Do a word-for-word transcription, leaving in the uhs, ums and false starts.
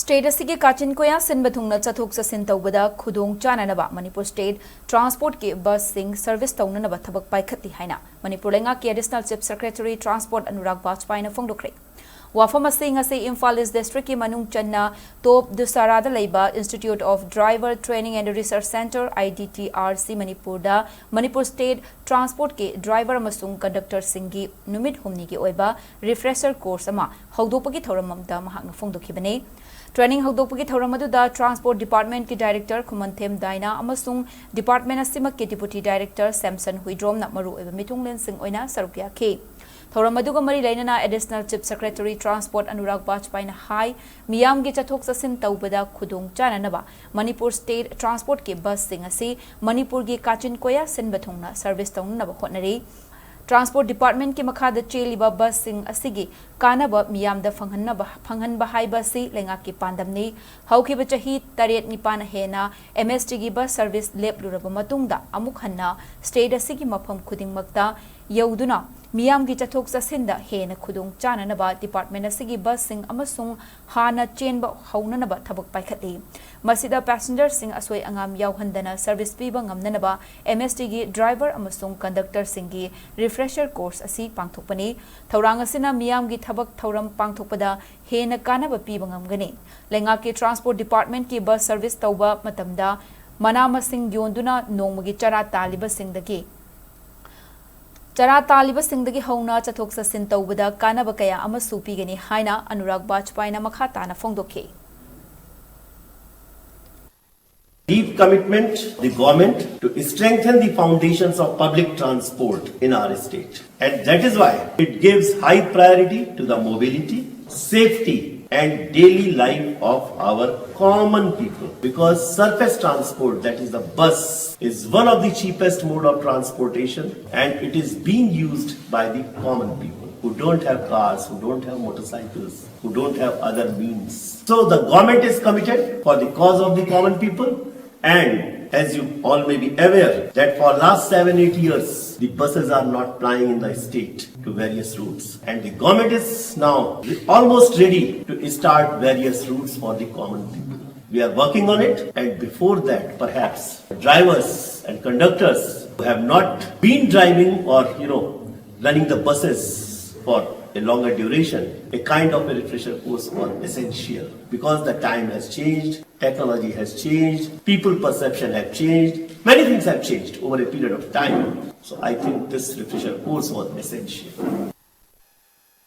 State ꯑꯁꯤꯒꯤ ꯀꯥꯆꯤꯟ ꯀꯣꯌꯥ ꯁꯤꯟꯕ ꯊꯨꯡꯅ ꯆꯠꯊꯣꯛ ꯆꯠꯁꯤꯟ ꯇꯧꯕꯗ ꯈꯨꯗꯣꯡ ꯆꯥꯅꯅꯕ ꯃꯅꯤꯄꯨꯔ ꯁ꯭ꯇꯦꯠ ꯇ꯭ꯔꯥꯟꯁꯄꯣꯔꯠꯀꯤ ꯕꯁꯁꯤꯡ ꯁꯔꯚꯤꯁ ꯇꯧꯅꯅꯕ ꯊꯕꯛ ꯄꯥꯏꯈꯠꯂꯤ ꯍꯥꯏꯅ ꯃꯅꯤꯄꯨꯔ ꯂꯩꯉꯥꯛꯀꯤ additional chief secretary transport Anurag ꯕꯥꯖꯄꯥꯏꯅ ꯐꯣꯡꯗꯣꯛꯈ꯭ꯔꯦ꯫ ꯋꯥꯐꯝ ꯑꯁꯤ ꯉꯁꯤ ꯏꯝꯐꯥꯜ ꯏꯁ ꯗꯤꯁꯇ꯭ꯔꯤꯛꯀꯤ ꯃꯅꯨꯡ ꯆꯟꯅ ꯇꯣꯞ ꯗꯨꯁꯥꯔꯥꯗ ꯂꯩꯕ Institute of Driver Training and Research Centre, I D T R C, ꯃꯅꯤꯄꯨꯔꯗ ꯃꯅꯤꯄꯨꯔ ꯁ꯭ꯇꯦꯠ ꯇ꯭ꯔꯥꯟꯁꯄꯣꯔꯠꯀꯤ ꯗ꯭ꯔꯥꯏꯚꯔ ꯑꯃꯁꯨꯡ ꯀꯟꯗꯛꯇꯔꯁꯤꯡꯒꯤ ꯅꯨꯃꯤꯠ ꯍꯨꯝꯅꯤꯒꯤ ꯑꯣꯏꯕ ꯔꯤꯐ꯭ꯔꯦꯁꯔ ꯀꯣꯔꯁ ꯑꯃ ꯍꯧꯗꯣꯛꯄꯒꯤ ꯊꯧꯔꯝ ꯑꯃꯗ ꯃꯍꯥꯛꯅ ꯐꯣꯡꯗꯣꯛꯈꯤꯕꯅꯤ꯫ ꯇ꯭ꯔꯦꯅꯤꯡ ꯍꯧꯗꯣꯛꯄꯒꯤ ꯊꯧꯔꯝ ꯑꯗꯨꯗ ꯇ꯭ꯔꯥꯟꯁꯄꯣꯔꯠ ꯗꯤꯄꯥꯔꯠꯃꯦꯟꯠꯀꯤ ꯗꯥꯏꯔꯦꯛꯇꯔ ꯈꯨꯃꯟꯊꯦꯝ ꯗꯥꯏꯅꯥ ꯑꯃꯁꯨꯡ ꯗꯤꯄꯥꯔꯠꯃꯦꯟꯠ ꯑꯁꯤꯃꯛꯀꯤ ꯗꯤꯄꯨꯇꯤ ꯗꯥꯏꯔꯦꯛꯇꯔ ꯁꯦꯝꯁꯟ ꯍꯨꯏꯗ꯭ꯔꯣꯝꯅ ꯃꯔꯨꯑꯣꯏꯕ ꯃꯤꯊꯨꯡꯂꯦꯟꯁꯤꯡ ꯑꯣꯏꯅ ꯁꯔꯨꯛ ꯌꯥꯈꯤ꯫ ꯊꯧꯔꯝ ꯑꯗꯨꯒ ꯃꯔꯤ ꯂꯩꯅꯅ additional chief secretary transport Anurag ꯕꯥꯖꯄꯥꯏꯅ ꯍꯥꯏ, ꯃꯤꯌꯥꯝꯒꯤ ꯆꯠꯊꯣꯛ ꯆꯠꯁꯤꯟ ꯇꯧꯕꯗ ꯈꯨꯗꯣꯡ ꯆꯥꯅꯅꯕ ꯃꯅꯤꯄꯨꯔ ꯁ꯭ꯇꯦꯠ ꯇ꯭ꯔꯥꯟꯁꯄꯣꯔꯠꯀꯤ ꯕꯁꯁꯤꯡ ꯑꯁꯤ ꯃꯅꯤꯄꯨꯔꯒꯤ ꯀꯥꯆꯤꯟ ꯀꯣꯌꯥ ꯁꯤꯟꯕ ꯊꯨꯡꯅ ꯁꯔꯚꯤꯁ ꯇꯧꯅꯅꯕ ꯍꯣꯠꯅꯔꯤ꯫ ꯇ꯭ꯔꯥꯟꯁꯄꯣꯔꯠ ꯗꯤꯄꯥꯔꯠꯃꯦꯟꯠꯀꯤ ꯃꯈꯥꯗ ꯆꯦꯜꯂꯤꯕ ꯕꯁꯁꯤꯡ ꯑꯁꯤꯒꯤ ꯀꯥꯟꯅꯕ ꯃꯤꯌꯥꯝꯗ ꯐꯪꯍꯟꯅꯕ, ꯐꯪꯍꯟꯕ ꯍꯥꯏꯕ ꯑꯁꯤ ꯂꯩꯉꯥꯛꯀꯤ ꯄꯥꯟꯗꯝꯅꯤ꯫ ꯍꯧꯈꯤꯕ ꯆꯍꯤ ꯇꯔꯦꯠ ꯅꯤꯄꯥꯟ ꯍꯦꯟꯅ M S T ꯒꯤ ꯕꯁ ꯁꯔꯚꯤꯁ ꯂꯦꯞꯂꯨꯔꯕ ꯃꯇꯨꯡꯗ ꯑꯃꯨꯛ ꯍꯟꯅ ꯁ꯭ꯇꯦꯠ ꯑꯁꯤꯒꯤ ꯃꯐꯝ ꯈꯨꯗꯤꯡꯃꯛꯇ ꯌꯧꯗꯨꯅ ꯃꯤꯌꯥꯝꯒꯤ ꯆꯠꯊꯣꯛ ꯆꯠꯁꯤꯟꯗ ꯍꯦꯟꯅ ꯈꯨꯗꯣꯡ ꯆꯥꯅꯅꯕ ꯗꯤꯄꯥꯔꯠꯃꯦꯟꯠ ꯑꯁꯤꯒꯤ ꯕꯁꯁꯤꯡ ꯑꯃꯁꯨꯡ ꯍꯥꯟꯅ ꯆꯦꯟꯕ ꯍꯧꯅꯅꯕ ꯊꯕꯛ ꯄꯥꯏꯈꯠꯂꯤ꯫ ꯃꯁꯤꯗ ꯄꯦꯁꯦꯟꯖꯔꯁꯤꯡ ꯑꯁꯣꯏ ꯑꯉꯥꯝ ꯌꯥꯎꯍꯟꯗꯅ ꯁꯔꯚꯤꯁ ꯄꯤꯕ ꯉꯝꯅꯅꯕ M S T ꯒꯤ ꯗ꯭ꯔꯥꯏꯚꯔ ꯑꯃꯁꯨꯡ ꯀꯟꯗꯛꯇꯔꯁꯤꯡꯒꯤ ꯔꯤꯐ꯭ꯔꯦꯁꯔ ꯀꯣꯔꯁ ꯑꯁꯤ ꯄꯥꯡꯊꯣꯛꯄꯅꯤ꯫ ꯊꯧꯔꯥꯡ ꯑꯁꯤꯅ ꯃꯤꯌꯥꯝꯒꯤ ꯊꯕꯛ ꯊꯧꯔꯝ ꯄꯥꯡꯊꯣꯛꯄꯗ ꯍꯦꯟꯅ ꯀꯥꯟꯅꯕ ꯄꯤꯕ ꯉꯝꯒꯅꯤ꯫ ꯂꯩꯉꯥꯛꯀꯤ ꯇ꯭ꯔꯥꯟꯁꯄꯣꯔꯠ ꯗꯤꯄꯥꯔꯠꯃꯦꯟꯠꯀꯤ ꯕꯁ ꯁꯔꯚꯤꯁ ꯇꯧꯕ ꯃꯇꯝꯗ ꯃꯅꯥ ꯃꯁꯤꯡ ꯌꯣꯟꯗꯨꯅ ꯅꯣꯡꯃꯒꯤ ꯆꯔꯥ ꯇꯥꯜꯂꯤꯕꯁꯤꯡꯗꯒꯤ ꯆꯔꯥ ꯇꯥꯜꯂꯤꯕꯁꯤꯡꯗꯒꯤ ꯍꯧꯅ ꯆꯠꯊꯣꯛ ꯆꯠꯁꯤꯟ ꯇꯧꯕꯗ ꯀꯥꯟꯅꯕ ꯀꯌꯥ ꯑꯃꯁꯨ ꯄꯤꯒꯅꯤ ꯍꯥꯏꯅ ꯑꯅꯨꯔꯥꯒ ꯕꯥꯖꯄꯥꯏꯅ ꯃꯈꯥ ꯇꯥꯅ ꯐꯣꯡꯗꯣꯛꯈꯤ꯫ Deep commitment, the government, to strengthen the foundations of public transport in our state. And that is why it gives high priority to the mobility, safety, and daily life of our common people. Because surface transport, that is the bus, is one of the cheapest mode of transportation, and it is being used by the common people who don't have cars, who don't have motorcycles, who don't have other means. So the government is committed for the cause of the common people, and As you all may be aware that for last seven, eight years, the buses are not plying in the state to various routes. And the government is now re- almost ready to start various routes for the common people. We are working on it, and before that, perhaps drivers and conductors who have not been driving or, you know, running the buses for a longer duration, a kind of a refresher course was essential because the time has changed, technology has changed, people perception have changed, many things have changed over a period of time. So I think this refresher course was essential.